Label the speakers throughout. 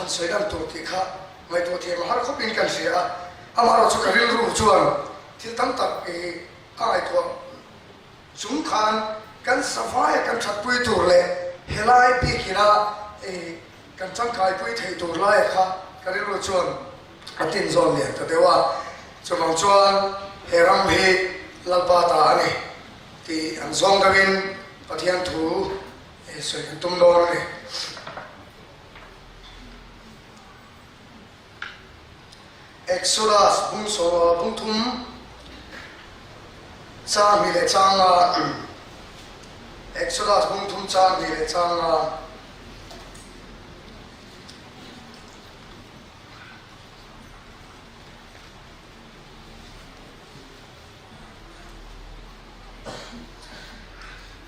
Speaker 1: han sawi dan tur tih kha ngaihtuah thiam a har khawpin kan hria a, amaherawhchu ka rilru chuan thil tam tak i a ngaihtuah chung khan kan savaia kan thatpui tur leh helai bikina i kan tangkaipui theih tur laia kha ka rilru chuan a tinzawn lian ta deuh a, chuvang chuan he ram hi Lalpa ta a ni tih an zawng deuhin Pathian thu sawi kan tum dawn a ni. Exodus bung saw bung thum chang hnih leh chang nga Exodus bung thum chang hnih leh chang nga.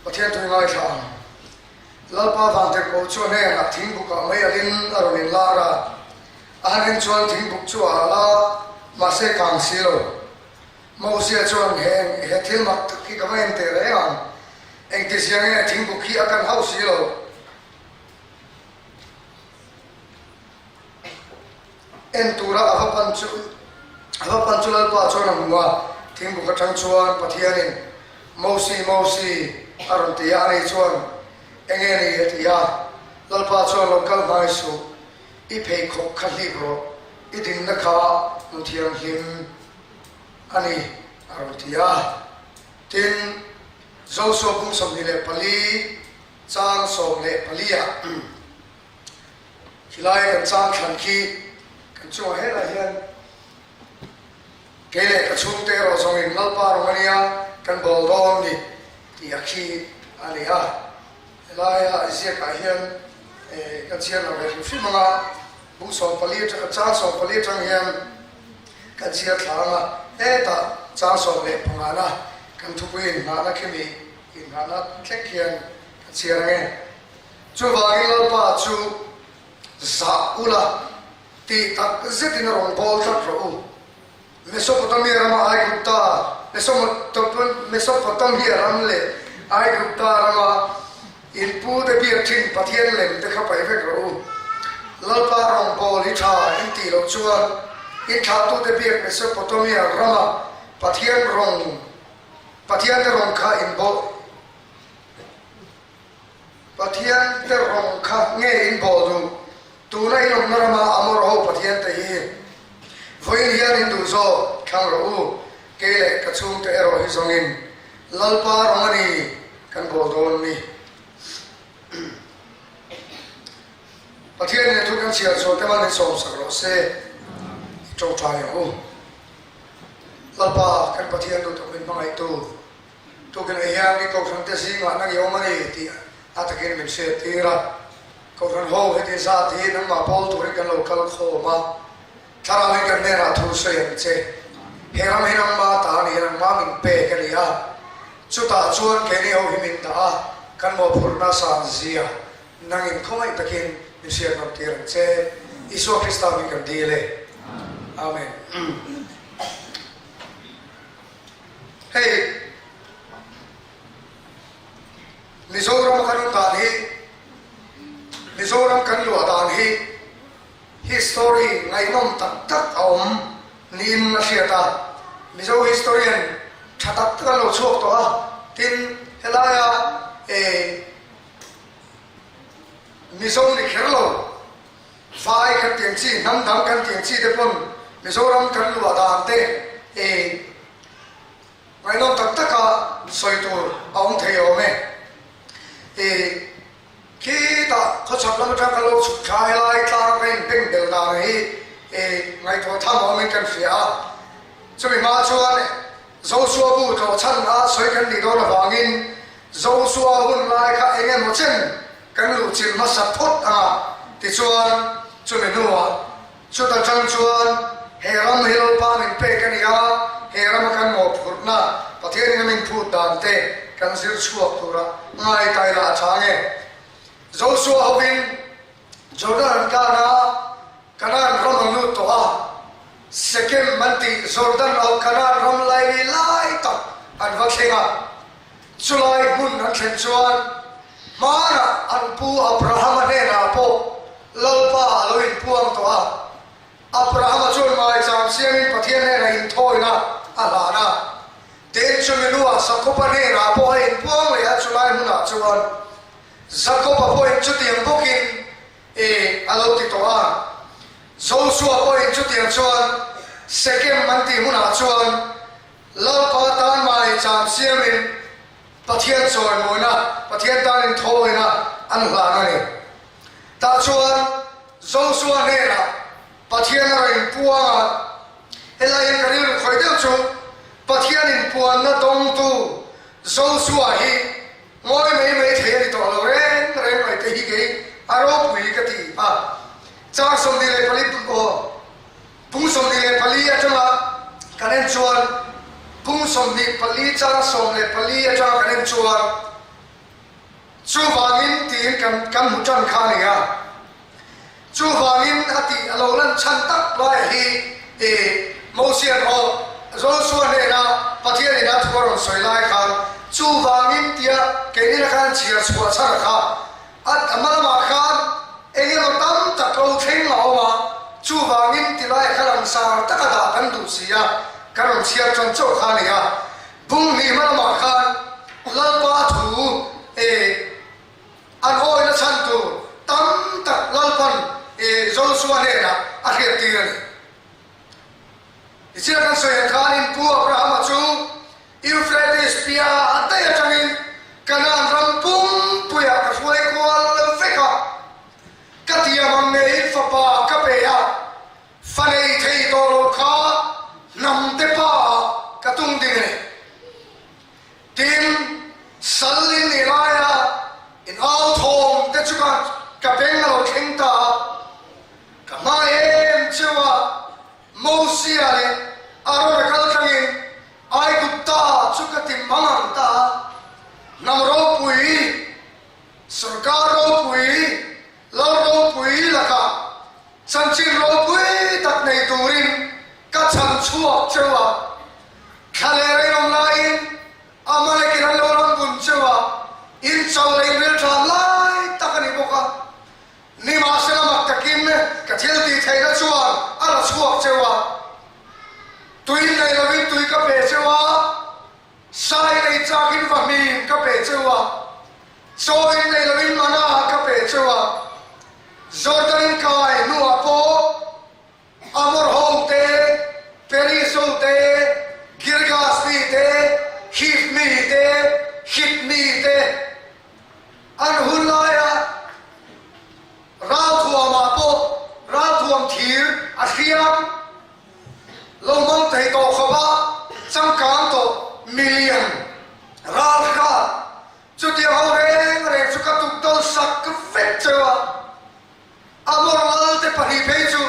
Speaker 1: Pathian thu ngaithla ang. Lalpa Vantirhkoh chu a hnenah thingbukah mei alin a rawn inlar a. A han en chuan thingbuk chu a hal a, mahse kang si lo. Mosia chuan heng he thil mak tak hi ka va en teh reng ang. Engtizia nge thingbuk hi a kan hauh si lo? En tura a va pan chu a va pan chu Lalpa chuan a hmu a, thingbuk atang chuan Pathianin, Mosi, Mosi, a rawn ti a, ani chuan, Enge ni? a ti a. Lalpa chuan, Lo kal hmai suh, i pheikhawk kha hlip rawh, i dinna kha hmu thianghlim a ni, a rawn ti a. Tin, Josua pum 24, chang 14 ah, Khilai kan chang thlan khi kan chungah helai hian kei leh ka chhungte erawh zawngin Lalpa rawng a nia kan bawl dawn ni tih a khi a ni a. Helaia ziakah hian kan chhiar lo ve hrim hrim ang a, bung 14 chang 14 atang hian kan chhiar thla ang a, hetah chang 15 na kan thupui inngahna khimi inngahna thleng khian kan chhiar ang e. Chuvangin Lalpa chu zah ula tih tak zetin a rawn bawl tlat rawh u. Mesopotamia rama Aigupta, Mesopotamia ram leh Aigupta rama in pute biak thin Pathian lem te kha paih vek rawh u. Lalpa rawn bawl hi tha in tih loh chuan in thlahtute biak Mesopotamia rama Pathian rawn Pathian te rawn kha in bawl Pathian te rawng kha nge in bawl duh? Tuna in awmna rama Amor ho Pathian te hi vawiin hian in duh zawk thlang rawh u, kei leh ka chhungte erawh hi zawngin Lalpa rawng a ni kan bawl dawn ni. Pathian in a thu kan chhiar chhuah te man in sawmsak rawh se, i tawngtai ang u. Lalpa kan Pathian duhtak min hmangaihtu. Tukin ah hian i kohhran te zingah nang i awm a ni tih a takin min hriat tir a. Kohhran ho heti zat hi nangmah pawl turin kan lo kal khawm a, thlarau in kan hnenah thu sawi ang che. He ram hi nangmah ta a ni, nangmah min pek a ni a. Chutah chuan keini ho hi min dah a, kan mawhphurhna san zia nangin khawngaih takin min hriat nawm tir ang che. Isua Krista min kan dil e. Amen. Hei Mizoram kan awm dan hi, Mizoram kan luah dan hi history ngaihnawm tak tak a awm niin a hriat a. Mizo historian tha tak tak an lo chhuak tawh a, tin helaia eh Mizo ni kher lo Vai kan tih ang chi, hnam dang kan tih ang chi te pawn Mizoram kan luah dan te eh ngaihnawm tak taka sawi tur a awm thei awm e. Eh khitah khawchhak lam atang kan lo chhuk thla helai tlang ka inbeng bel dan hi eh ngaihtuah tham a awmin kan hria a. Chumi hma chuan Joshua bu tlawhchhan a sawi kan nih dawn avangin Joshua hun lai kha eng emaw chen Kan luhchilh hmasa phawt ang a, tichuan chumi hnuah chuta tang chuan he ram hi Lalpa min pek a ni a, he rama kan mawhphurhna Pathianin a min phut dan te kan zir chhuak tura ngai ta ila a tha nge. Joshua hovin Jordan an kan a, Kanaan ram an lut tawh a, Sekem an tih Jordan lo Kanaan ram laili lai tak an va thleng a, chulai hmun an thlen chuan hmanah an pu Abrahama hnenah pawh. Lalpa a lo inpuang tawh a. Abrahama chuan maicham siamin Pathian hnenah inthawina a hlan a. Tin, chumi hnuah Jakoba hnenah pawh a inpuang leh a, chulai hmunah chuan Jakoba pawhin chutiang bawkin e a lo ti tawh a. Josua pawhin chutiang chuan Sekem an tih hmunah chuan Lalpa tan maicham siamin Pathian chawimawina, Pathian tan inthawina an hlan a ni. Tah chuan Josua hnenah Pathian a rawn inpuang a, helai hian ka rilru khawih deuh chu Pathian inpuanna dawngtu Josua hi ngawi mai mai thei a ni tawh lo reng reng mai te hi kei a ropui ka ti a. Chang 24 aw pung 24 atanga kan en chuan pung 24 chang 14 atanga kan en chuan Chuvangin tiin kan kan hmu tan kha a ni a. Chuvangin a tih a lo lan chhan tak lai hi i Mosian aw Josua hnena Pathian ina thu a rawn sawi lai khan chuvangin tia keini khan chhiar chhuah chhan a kha a hma lamah khan eng emaw tam tak lo thleng a awm a, chuvangin ti lai kha langsar taka dah kan duh si a, kan rawn chhiar tan chauh kha a ni a. Bung hnih hma lamah khan Lalpa thu e an awina chhan tur tam tak Lalpan e Josua hnenah a hriattir a ni. Tichhia kan sawi ang khanin Pu Abrahama chu Euphrates pia a daih atangin Kanaan ram pumpuiah ka hruai kual vek a, ka tiam ang ngeiin fapa ka pe a, Fa nei thei tawh lo kha hnamte pa ah ka tung ding a ni. Tin, sal in nih laia in au thawm te chu ka ka beng a lo thleng ta a, ka hma em cheu a, Mosia leh Arona kal thlangin Aigupta chu ka ti mang ang ta a, hnam ropui, sorkar ropui, lal ropui lakah Chanchin ropui tak nei turin ka chhan chhuak cheu a, thla leh rei awm laiin Amalekin an lo ram bun cheu a, in cho leh in rilṭam lai tak a ni bawk a. Nimahsela mak takin ka thil tih theihna chuan a la chhuak cheu a, tui nei lovin tui ka pe cheu a, sai nei chakin vahmim ka pe cheu a, chaw in nei lovin mana ka pe cheu a. Jordan in kai hnuah pawh Amor ho te, Periz ho te, Girgas mi te, Hiv mi te, Hit mi te an hun laia ralthuamah pawh ralthuam thir a hriam lo hmang thei tawh khawp a, changkang tawh milian ralhrat Chutiang ho reng reng chu ka tukdawl sak vek cheu a, a moral te pahnih phei chu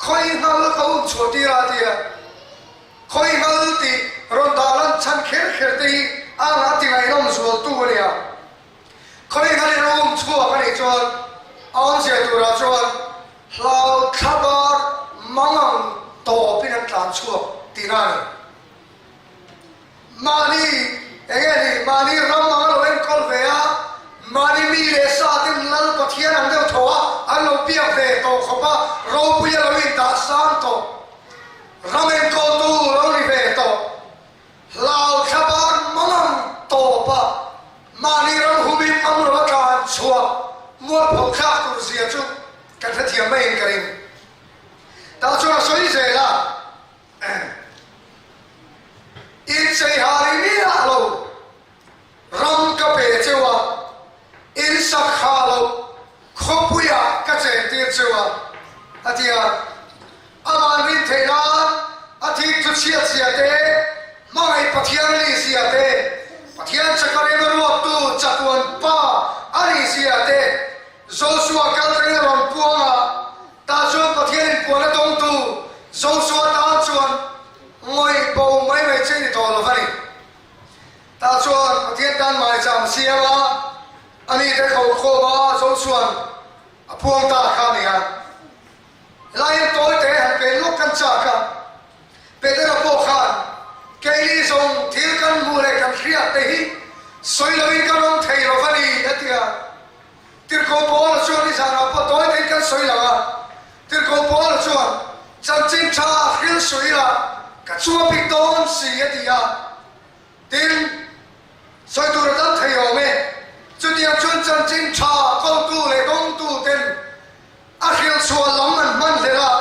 Speaker 1: khawi nghal ka um chhuah tir a tia, khawi nghal tih rawn dah lan chhan kher kher te hi a ang a ti ngaihnawm zual tu a nia. Khawi nghal in a um chhuak a nih chuan a awmzia turah chuan hlau thlabar mangang tawpin an tlan chhuak tihna a ni. Mahni, eng nge ni, mahni ram ang a lo enkawl ve a, mahni mi leh sa ten Lal Pathian ang deuh tho a, an lo biak ve tawh khawp a, ropui a lo indah sang tawh, ram enkawltu lo ni ve tawh, hlau thlabar mangang tawp a, mahni ram humin am lo a tlan chhuah mualpho thlak tur zia chu kan hrethiam maiin ka ring. Tah chuan a sawi zel a. Inchei hari miah lo ram ka pe cheu a, in sak ha lo khawpuiah ka chentir cheu a, a ti a. Amah rin theih nan a thik thu chhiat zia te, hmangaih Pathian a nih zia te, Pathian chaka rem a ruattu chatuan Pa a nih zia te Joshua kal thlengin a rawn puang a. Tah chuan Pathian in puan a dawngtu Joshua tan chuan ngawih bo mai mai che ni tawh lo va ni. Tah chuan Pathian tan maicham siam a, a mite kho khawm a Joshua'n a puang ta kha a ni a. Helai hian tawi te han pen lawk kan chak a, Petera pawh khan keini zawng thil kan hmuh leh kan hriat te hi sawi loin kan awm thei lo va ni a ti a. Tirhkoh Paula chuan i zanah pawh tawi tein kan sawi lang a. Tirhkoh Paula chuan, Chanchin tha hril suh ila, ka chua bik dawn si a ti a. Tin, sawi tur a tam thei awm e. Chutiang chuan chanchin tha kotu leh dawngtu ten a hrilh chhuah lam an hman hlel a,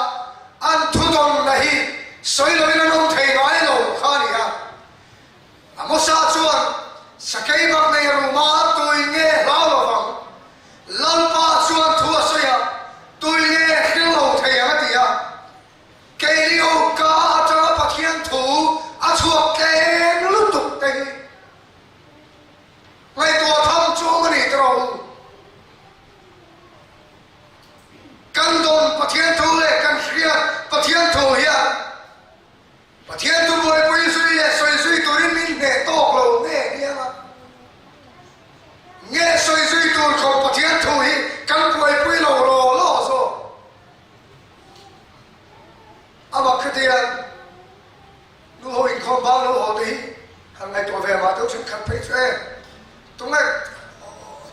Speaker 1: an thudawnna hi sawi loin an awm thei ngai lo kha a ni a. Amosa chuan, Sakei bak nei ruma tui nge hlau lo vang? Lalpa chuan thu a sawi a, tui nge hril lo thei ang a ti a. Keilio ka atanga Pathian thu a chhuak tleng lutuk te hi ngaihtuah tham chu awm a ni tawh. Kan dawn Pathian thu leh kan hriat Pathian thu hian Pathian chu buaipui zui leh sawi zui turin min hneh tawk lo nge nia? Nge sawi zui tur khawp Pathian thu hi kan buaipui lo law law zawk? Amah khatiang nu ho inkhawm bang lo haw te hi han ngaihtuah ve mah deuh thenkhat phei chu e. Tunge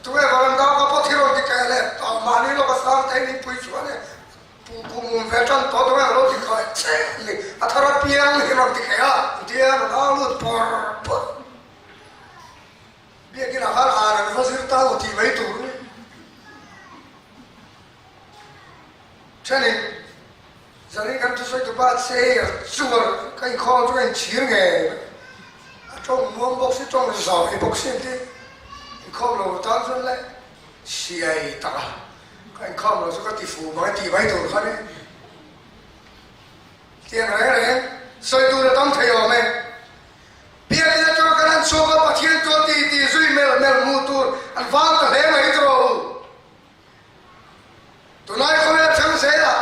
Speaker 1: tunge varanda ka pawh thil rawn ti keh leh mahni lawka sang te hi min pui chuan e. Pu pu mum ve tan tawh deuh e a lo ti khai che ni. A thar apiang hi rawn ti thei a, tia rawn au lut pawr pawr. Biakin ah khan an an va zir ta lo tih mai tur ni. Thenin zanin kan thusawi tu pa che hei a chuar ka inkhawm chu ka inchhir ngei mai. A tawng muang bawk si tawng zawi bawk si an ti. Inkhawm lo tan chuan le siai tak a. Ka inkhawm lo chu ka ti fu mai tih mai tur kha ni. Tiang reng reng sawi tur a tam thei awm e. Biakinn atanga kan han chhuak a, Pathian chu a ti ti zui mel mel hmuh tur an vang ta hle mai tawh u. Tunlai khawvel thleng zelah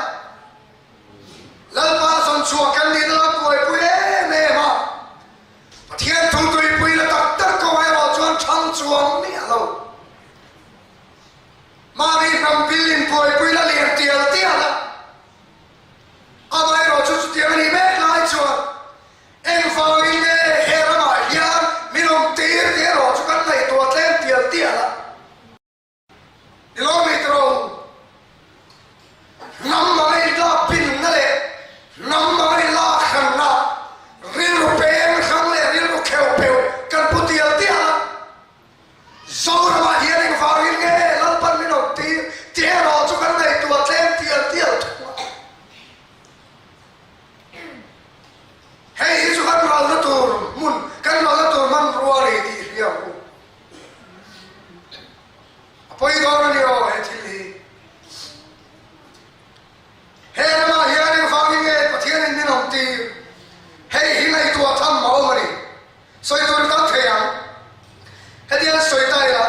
Speaker 1: Lalpa zawn chhuah kan nihna lam buaipui em em a, Pathian thu tuipuina tak tak kawng erawh chuan thang chuang miah lo. Mahni hnam building buaipui la lian tial tial a, amaherawh chu chutiang a nih mek lai chuan engvangin nge he ramah hian min awm tir tih erawh chu kan ngaihtuah tlem tial tial a. Ni lo mi tawh u, hnam anga inlak binna leh hnam anga inlak hranna rilru peng hrang leh rilru kheuh pheuh kan pu tial tial a. Zoramah hian engvangin nge Lalpan min awm tir tih erawh chu kan ngaihtuah tlem tial tial thung a. Hei hi chu kan ralna tur hmun, kan ralna tur hmanrua a ni tih i hria ang u. A pawi dawn a ni aw he thil hi. He ramah hian engvangin nge Pathianin min awm tir? Hei hi ngaihtuah tham a awm a ni. Sawi tur tam thei ang. Hetiang sawi ta ila,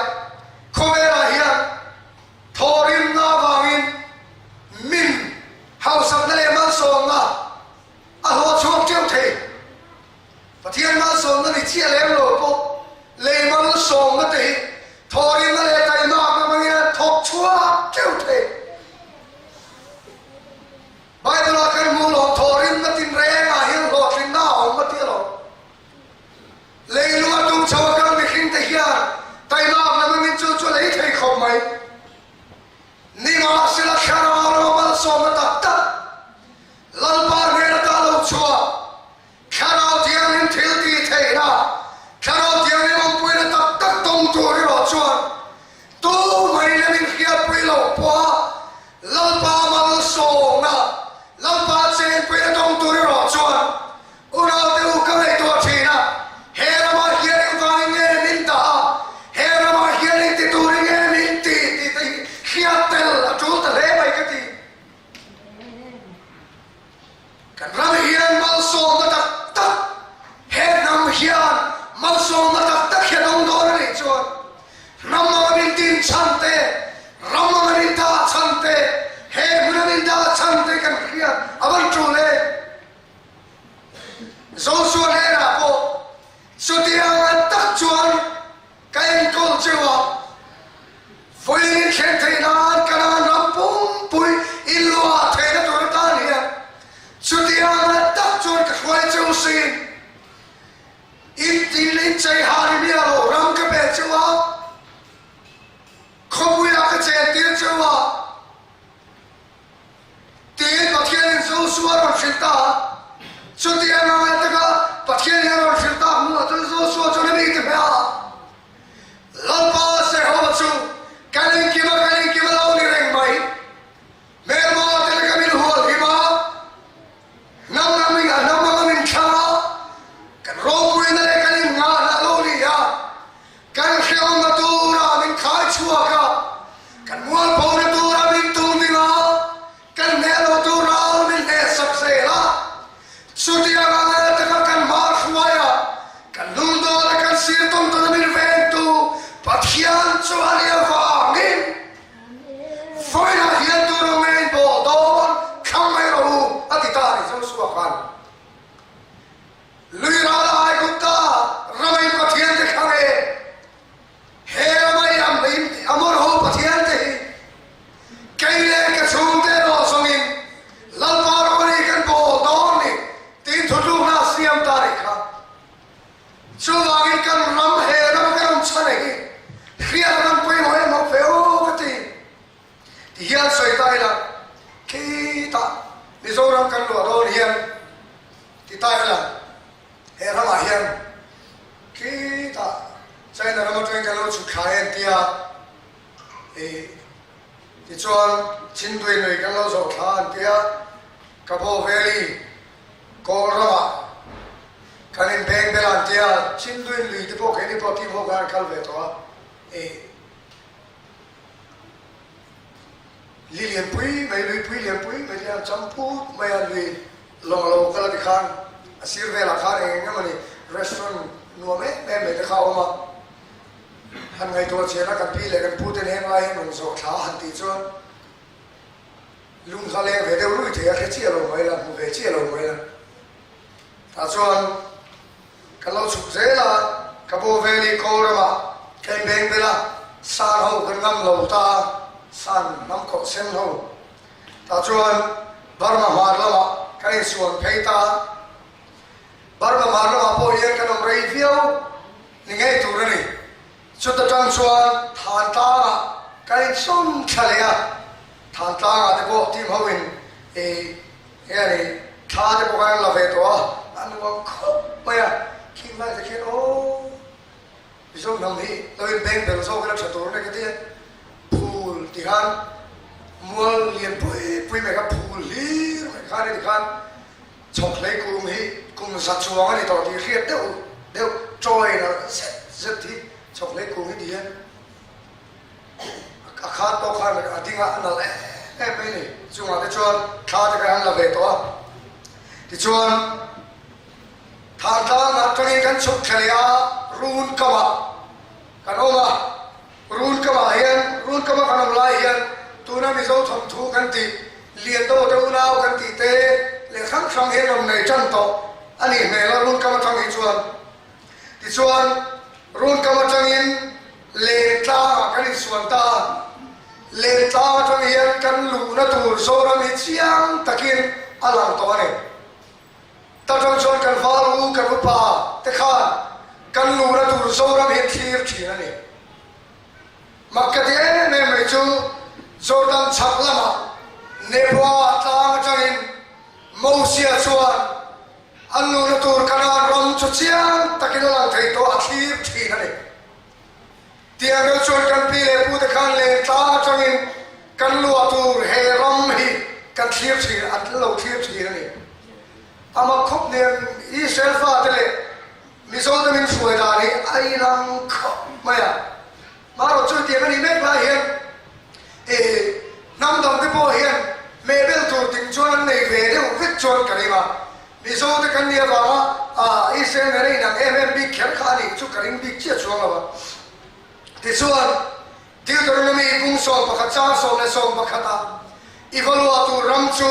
Speaker 1: khawvelah hian thawhrimna avangin min hausakna leh malsawmna a hlawh chhuak teuh thei. Pathian malsawmna ni chiah lem lo pawh lei malsawmna te hi thawhrimna leh taimakna hmangin a thawk chhuak teuh thei. Bible-ah kan hmuh lawm thawhrimna tinrengah hian hlawhtlinna a awm a ti alawm. Leilung a tum chho a kal mihring te hian taimak lam angin chu chu a lei thei khawp mai. Nimahsela thlarau rama malsawmna tak tak Lalpa hnen ata lo chhuah Thlarau Thianghlim thil tih theihna, Thlarau Thianghlim awmpuina tak tak tawng tur erawh chuan tumah in an inhriatpui loh pawha Lalpa malsawmna, Lalpa chenpuina tawng tur erawh chuan Unaute u ka ngaihtuah thin a, he ramah hian engvangin nge min dah a, he ramah hian engti turin nge min ti tih te hi hriat tel a tul ta hle mai ka ti. Kan ram hian malsawmna tak tak, he hnam hian malsawmna tak tak hi a dawng dawn a nih chuan hnam anga min din chhan te, ram anga min dah chhan te, he hmuna min dah chhan te kan hriat a van tul e. Joshua hnenah pawh chutiang ang tak chuan ka enkawl cheu a, vawiin thleng theih nan Kanaan ram pumpui in luah theihna tur atan hian chutiang ang tak chuan ka hruai cheu sin. In tin in chei ha ri miah lo ram ka pe cheu a, khawpuiah ka chen. hrilh ta a. Chutiang anga taka Pathian hian a rawn hrilh tak hnuah chuan Josua chuan a mite hmeh a, Lalpa Jehova chu kan engkim a kan engkim a lo ni reng mai. Hmelma te laka min hual him a, hnam ram in a hnam anga min thlang a, kan ropuina leh kan innghahna a lo ni a, kan hrehawmna tura min khai chhuak a, kan mualphona tura min tung ding a, kan hneh lo tura min hnehsak zel a. Chutiang anga taka kan hma hruai a, kan lungdawl a kan sir tawn tawn a min vengtu Pathian chu a nih avangin, Vawiinah hian tu rawng nge in bawl dawn thlang mai rawh u a ti ta a ni Joshua khan. Lui ral a Aigupta rama in Pathian te kha nge he rama i am in Amor ho Pathian te hi kei leh ka chhungte erawh zawngin Lalpa rawng a ni kan bawl dawn ni tiin thutlukna a siam ta a nih kha. Chuvangin kan ram he rama kan awm chhan hi hriat a rawn pawimawh em ho ve aw ka ti. Ti hian sawi ta ila, khitah Mizoram kan luah dawn hian ti ta ila, he ramah hian khitah China ram atangin kan lo chhuk thla em tia i tichuan Chindui lui kan lo zawh thla an tia, Kabaw Valley Kawl ramah kan inbeng bel an tia, Chinduin lui te pawh keini pawh team ho khan an kal ve tawh a, ei li lianpui mai, luipui lianpui mai te hian cham phut mai a, lui lawng lo kal a ti khan a sir velah khan eng eng emawni restaurant nuam em em mai te kha a awm a, han ngaihtuah chian a kan pi leh kan pu ten heng lai hian rawn zawh thla han tih chuan Lung kha leng ve deuh rui thei a, hre chiah lo mai la, hmu ve chiah lo mai la. Tah chuan kan lo chhuk zel a, ka bo Valley Kawl ramah ka inbeng bel a, San ho kan ngam lo ta a, San hnam khawh sen ho. Tah chuan Burma hmar lamah kan insuan phei ta a, Burma hmar lamah pawh hian kan awm rei viau ni ngei tur a ni. Chuta tang chuan Thantlangah kan insawm thla leh a, Thantlangah te pawh team ho in ih nge ni thla te pawh khan an la ve tawh a, a nuam khawp mai a, khing lai te khian aw Mizo hnam hi lo in beng bel zawk ila tha tur a ni ka ti a, phul ti khan mual lian pui pui mai kha phul hlir mai khan heti khan Chhawk hlei kung hi kum za chuang a ni tawh tih hriat deuh deuh chawi nalh zet zet hi chhawk hlei kung hi ti hian a khan pawh khan a ding a, a nalh em em mai a ni. Chungah te chuan thla te khan an la ve tawh a, tichuan Thantlang atangin kan chhuk thla leh a, run kamah kan awm a. Run kamah hian, run kama kan awm lai hian tuna Mizo thawmthu kan tih, Liando te unau kan tih te leh hrang hrang hian rawn nei tan tawh a nih hmel a run kam atang hi chuan. Tichuan, run kam atangin len tlangah kan insuan ta a, len tlang atang hian kan luhna tur Zoram hi chiang takin a lang tawh a ni. Ta tang chuan kan val u, kan upa te khan kan luhna tur Zoram hi an thlir thin a ni. Mak ka ti em em mai chu Jordan chhak lamah Neboa tlang atangin Mosia chuan an luhna tur Kanaan ram chu chiang takin a lang thei tawh a thlir thin a ni. Tiang deuh chuan kan pi leh pute khan len tlang atangin kan luah tur he ram hi kan thlir thin, an lo thlir thin a ni. A mak khawp nen Israel fate leh Mizote min hruai dan hi a inang khawp mai a. Marawh chu tiang a nih mek lai hian i hnam dangte pawh hian hmehbel tur ding chuan an nei ve deuh vek chuan ka ring a. Mizote kan nih avanga Israel nena inang em em bik kher kha a nih chu ka ring bik chiah chuang lo a. Tichuan, Deuteronomy bung 11 chang 11 ah i va luah tur ram chu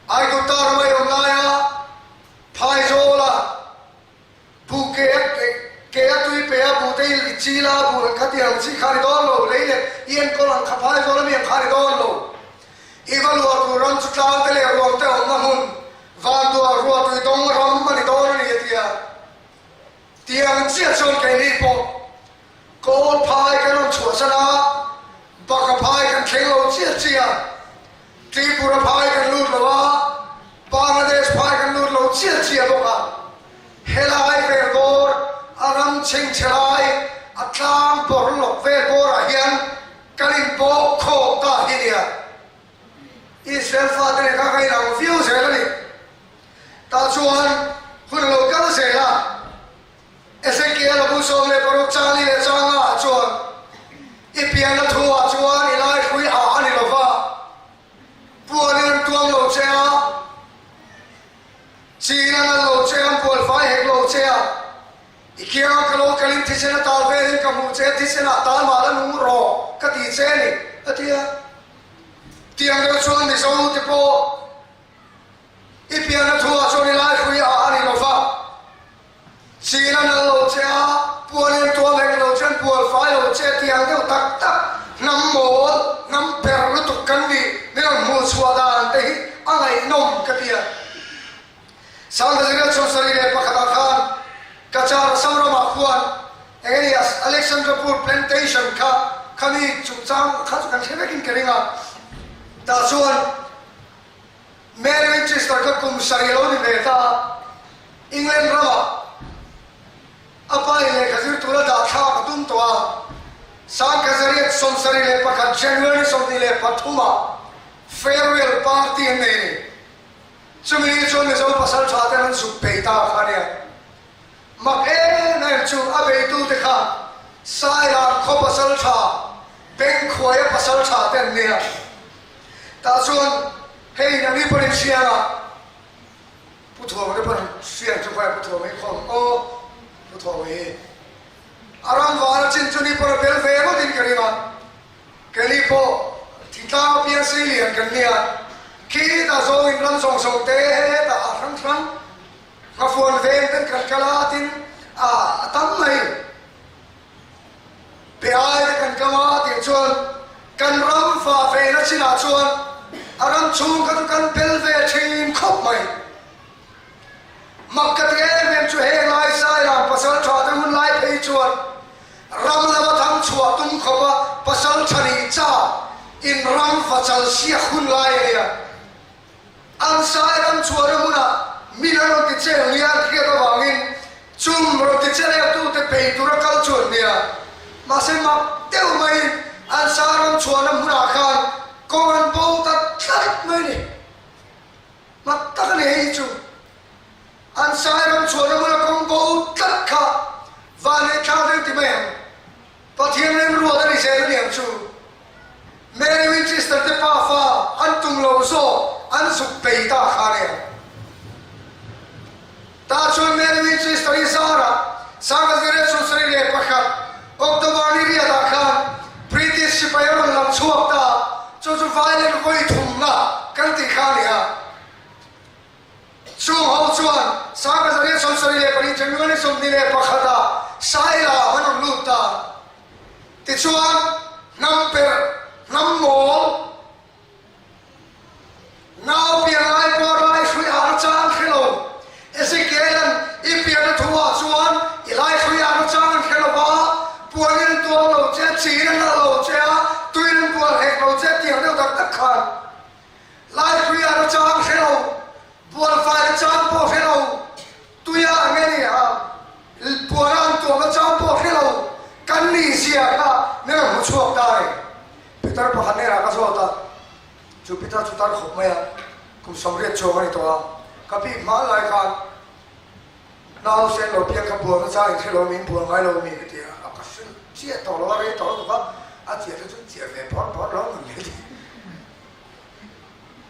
Speaker 1: Aigupta rama i awm laia Phaizawla Bu ke a ke a tui pe a bu te i chil a bu ang kha ti ang chi kha ni dawn lo, lei leh i enkawl ang kha phai zawl ami ang kha ni dawn lo. I va luah tur ram chu tlang te leh ruang te awmna hmun, vanduah ruah tui dawng ram a ni dawn a ni a ti a. Tiang chiah chuan keini pawh Kawl phai kan rawn chhuahsan a, Baka phai kan thleng lo chiah chiah, Tripura phai kan lut lo a. chiah bawk a, helai vel bawr a ram chhengchhe lai a tlang bawr lawk vel bawrah hian kan inpawh khawk ta hi nia. Israel fate nen kha ka inang viau zel a ni. Tah chuan hun a lo kal zel a, Ezekiel a bu 16 changli leh changa ah chuan i pianna thu ah chuan i lai hrui ah a ni lo va, puanin an tuam lo che a, chin an al lo che a, an bual fai hek lo che a, i kiangah ka lo kalin thisen a tal velin ka hmuh che a, thisen ah tal mah la nung rawh ka ti che a ni, a ti a. Tiang deuh chuan Mizo te pawh I pianna thuah chuan i lai hrui ah a ni lo va, chin a nal lo che a, puan in tuam hek lo che, an bual fai lo che tiang deuh tak tak hnam mawl, hnam per lutuk kan nih min rawn hmuh chhuah dan te hi a ngaihnawm ka ti a. Sangkazira chuan 71 ah khan Kachar Assam ramah khuan eng nge Alexandrapur plantation kha khami chungchang kha chu kan hre vekin ka ring a, tah chuan Mary Winchester kha kum sarih a lo ni ve ta a, England ramah a pa in lehkha zir tura dah thlak a tum tawh a, Sangkazariat 71 January 23 ah farewell party an nei a ni. Chumi ni chuan Mizo pasal tha ten an zuk bei ta kha nia. Mak em em chu a beitute kha Sailan khaw pasal tha Bengkhuaia pasal tha te an nia. Tah chuan hei nangni pawhin hriang a, Pu Thuama te pawhin hriang chu khawiah Pu Thuama hi khawm aw, Pu Thuama hi a ram vana chin chu ni pawh a bel ve ngawtin ka ring a, keini pawh thingtlang a piang sei lian kan nia, khitah zawngin ram zawng zawng te hetah a hrang hrang nghafuan veng ten kan kal a tin a tam mai. Pe ai te kan kam a tih chuan kan ram fa ve na chinah chuan a ram chhung kha chu kan pel ve thin khawp mai. Mak ka ti em em chu heng lai Sailam pasal tha te hun lai phei chuan ram lama thang chhuah tum khawp a pasal tha nih cha in ram va chal siak hun lai a nia. An sai ram chhuahna hmunah min a rawn ti cheng nia an hriat avangin chung rawn ti che leuhtute bei tura kal chu an nia. Mahse mak deuh maiin an sai ram chhuahna hmunah khan kawng an bo ta tlat mai ni. Mak tak a ni hei hi chu. An sai ram chhuahna hmuna kawng bo tlat kha vanneih thlak deuh ti mai ang. Pathian remruat a ni zel a niang chu. Mary Winchester te pafa an tum lo zawk an zuk bei ta kha nia. Tah chuan Mary Winchester i zarah 1971 October ni riatah khan British sipai a rawn lam chhuak ta, chu chu violent vawi thumna kan tih kha a nia. Chung ho chuan 1974 January 21 ah Sailam an rawn lut ta. Tichuan hnam perh, hnam mawl, nau pian lai pawh lai hrui ah na chang hre lo. Ezekiel-a'n i pianna thu ah chuan i lai hrui ah na chang an hre lo va, puanin an tuam lo che, chin an la lo che a, tuin an bual hek lo che tiang deuh tak tak khan Laipuia na chang hre lo, bualfai na chang pawh hre lo, tuia ang nge ni a, puana an tuam na chang pawh hre lo, kan nih zia kha min rawn hmu chhuak ta a ni. Pitar pakhat hnenah ka zawt a, chu pitar chu tar khawp mai a, kum 80 chuang a ni tawh a, ka bik hma lai khan nausen lo piang kha bual na chang in hre lo mi, in bual ngai lo mi ka ti a, a ka hre chiah tawh lo a, rei tawh lutuk a, a chiah te chu chiah ve bawrh bawrh lo nun le ti.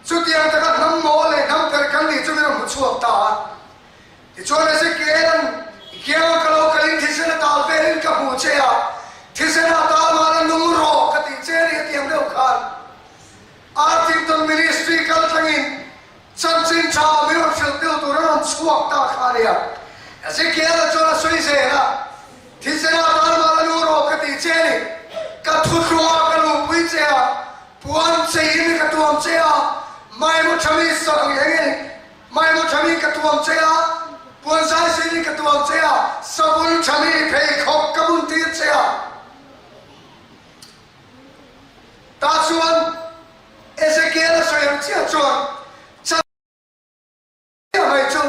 Speaker 1: Chutiang taka hnam maw leh hnam per kan nih chu min rawn hmu chhuak ta a. Tichuan Ezekiel-a'n, I kiangah ka lo kalin thisen a tal velin ka hmu che a, thisen ah tal mahla nung rawh ka tih che a ni a ti ang deuh khan Arthington Ministry kal tlangin chanchin tha min rawn hrilh deuh tur a rawn chhuak ta kha a nia. Ezekiel-a chuan a sawi zel a, Thisen ah tal mahla nung rawh ka tih che a ni, ka thuthlungah ka luhpui che a, Puan cheiin ka tuam che a, maimaw thami eng eng maimaw thami ka tuam che a, puan zaizinin ka tuam che a, savun thami pheikhawk ka bun tir che a. Tah chuan Ezekiel a sawi ang chiah chuan, Chiah mai chu.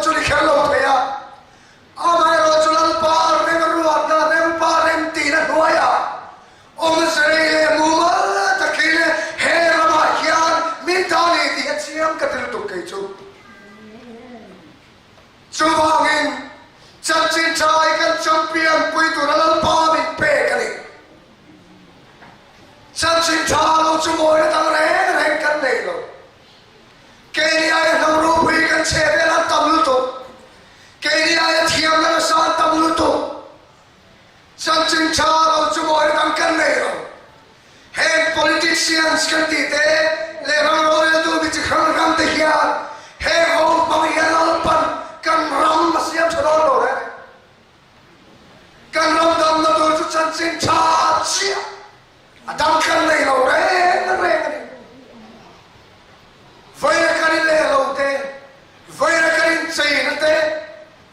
Speaker 1: remruat chu ni kher lo thei a, amaherawhchu Lalpa remruatna, Rempa remtihna hnuaiah awmze nei leh mumal takin he ramah hian min ta ni tih a chiang ka ti lutuk kei chu. Chuvangin chanchin tha hi kan champion pui tura Lalpa min pek a ni. Chanchin tha lo chu mawina dang reng reng kan nei lo. Keini aia hnam ropui kan chhe vel an tam lutuk. Keini aia thiamna nasa an tam lutuk. Chanchin tha lo chu mawina dang kan nei lo. Heng politicians kan tih te leh ram roreltu mi chi hrang hrang te hian heng ho hmang hian Lalpan kan ram a siam tha dawn lo reng. Kan ram damna tur chu chanchin tha chiah a dang kan nei lo reng reng a ni. Vawiina kan in leh lo te, vawiina kan in cheina te,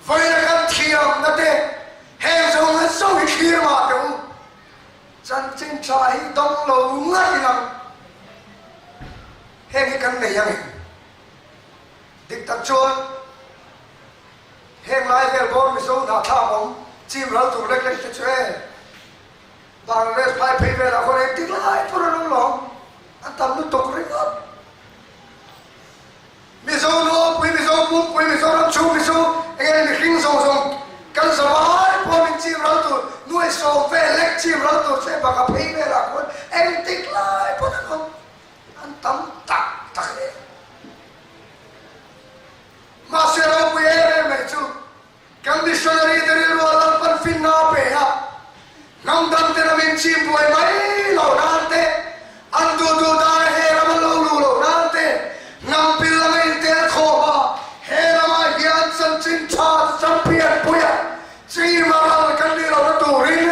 Speaker 1: vawiina kan thiamna te, heng zawng hi zawng hi thlir mah teh u. Chanchin tha hi dawng lo ngat ilang heng hi kan nei ang em? Dik tak chuan Heng lai vel bawr Mizo hnahthlak awm chim ral tur lek lek te chu e Bangladesh phai phei velah khawn engtik lai pawh an awm lo an tam lutuk ringawt. Mizo Nuapui, Mizo Pumpui, Mizoram chhung Mizo eng eng mihring zawng zawng kan zavai pawh min chim ral tur nuai sawm vel lek chim ral tur chu e banga phei velah khawn engtik lai pawh an awm an tam tak tak e. Mahse ropui em em mai chu kan missionary te rilru a Lalpan finna a pe a, hnam dang ten a min chim buai mai lo nan te, an duh duh dan a he ram an lo luh loh nan te, hnam pil lama intel khawm a, he ramah hian chanchin tha chu champion puia chim a ral kan nih lohna turin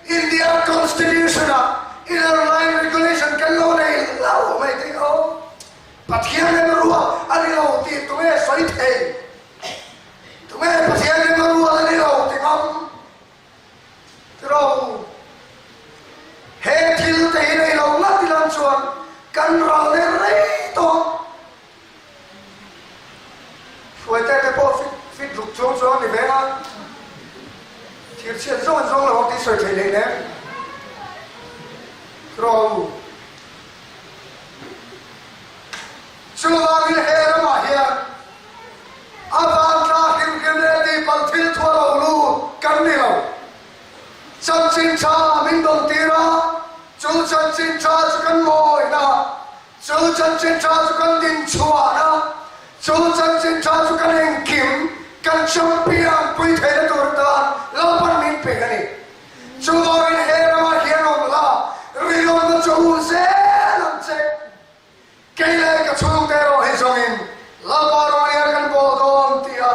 Speaker 1: India Constitution ah Inner Line Regulation kan lo nei hlauh mai thei aw. Pathian remruat a ni lo tih tunge sawi thei? Tunge Pathian remruat a ni lo ti ngam? Tiraw? He thil te hi nei lo ngat ilang chuan kan ral leh rei tawh. Hruaite te pawh fit fit ruk chung chuan ni ve a, thirchhiat zawng an zawng lo ang tih sawi thei hleinem. Tiraw? Chuvangin he ramah hian a vantla hrimhrim leh tihpalh thil thu a lo lut kan ni lo. Chanchin tha min dawngtir a, chu chanchin tha chu kan mawina, chu chanchin tha chu kan dinchhuahna, chu chanchin tha chu kan engkim, kan champion pui theihna tur atan Lalpan min pek a ni. Chuvangin he ramah hian awm la, rinawmna chu hu zel ang che. Kei leh ka chhungte erawh hi zawngin Lalpa rawng hian kan bawl dawn tia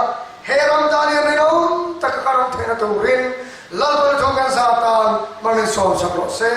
Speaker 1: he ram tan hian rinawm taka ka ram theihna turin Lalpa luthung kan zah tan mal min sawmsak rawh se.